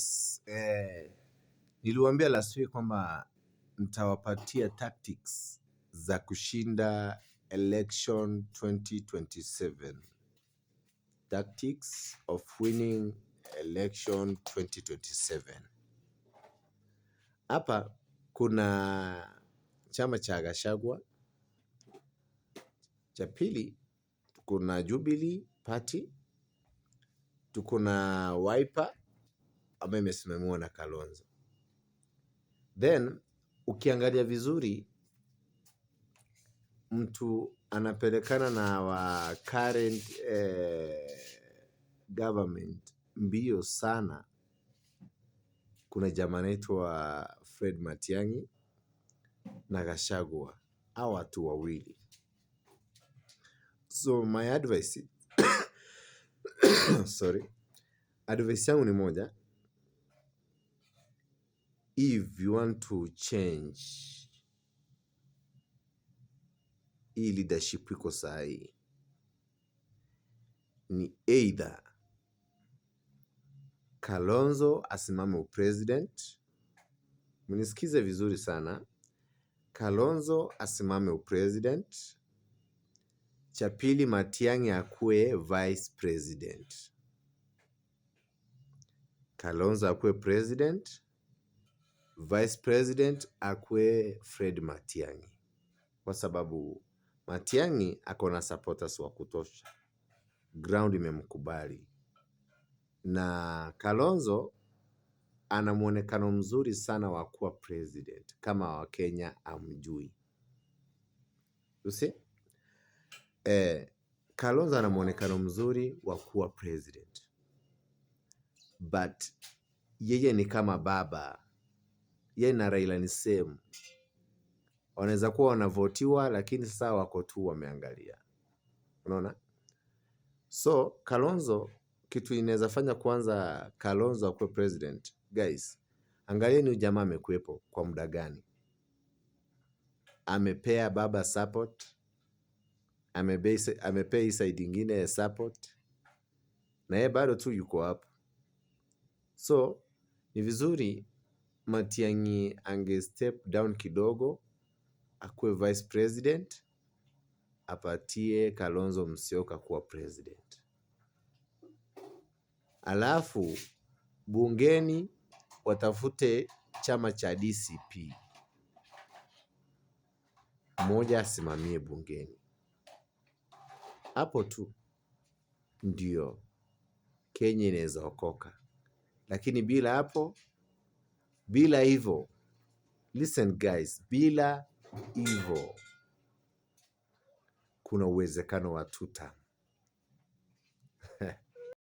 Yes, niliwaambia last week kwamba nitawapatia tactics za kushinda election 2027. Tactics of winning election 2027. Hapa kuna chama cha Gachagua, cha pili kuna Jubilee Party, tuko na Wiper ambayo imesimamiwa na Kalonzo. Then ukiangalia vizuri, mtu anapelekana na wa current government mbio sana. Kuna jamaa anaitwa Fred Matiang'i na Gachagua, hao watu wawili. So my advice sorry, advice yangu ni moja, if you want to change hii leadership iko sahi, ni either Kalonzo asimame upresident. Mnisikize vizuri sana. Kalonzo asimame upresident. Cha pili, Matiang'i akuwe vice president. Kalonzo akuwe president, vice president akuwe Fred Matiang'i, kwa sababu Matiang'i ako na supporters wa kutosha, ground imemkubali, na Kalonzo ana mwonekano mzuri sana wa kuwa president kama Wakenya amjui. You see? Kalonzo ana mwonekano mzuri wa kuwa president but yeye ni kama baba, yeye na Raila ni same, wanaweza kuwa wanavotiwa, lakini sasa wako tu wameangalia, unaona. So Kalonzo, kitu inaweza fanya kwanza Kalonzo akuwe president, guys, angalieni huyu jamaa amekuwepo kwa muda gani, amepea baba support, amepea hii side ingine support, na yeye bado tu yuko hapo. So ni vizuri Matiang'i ange step down kidogo, akuwe vice president, apatie Kalonzo Musyoka kuwa president. Alafu bungeni watafute chama cha DCP, mmoja asimamie bungeni. Hapo tu ndio Kenya inaweza okoka, lakini bila hapo, bila hivyo, listen guys, bila hivyo kuna uwezekano wa two term.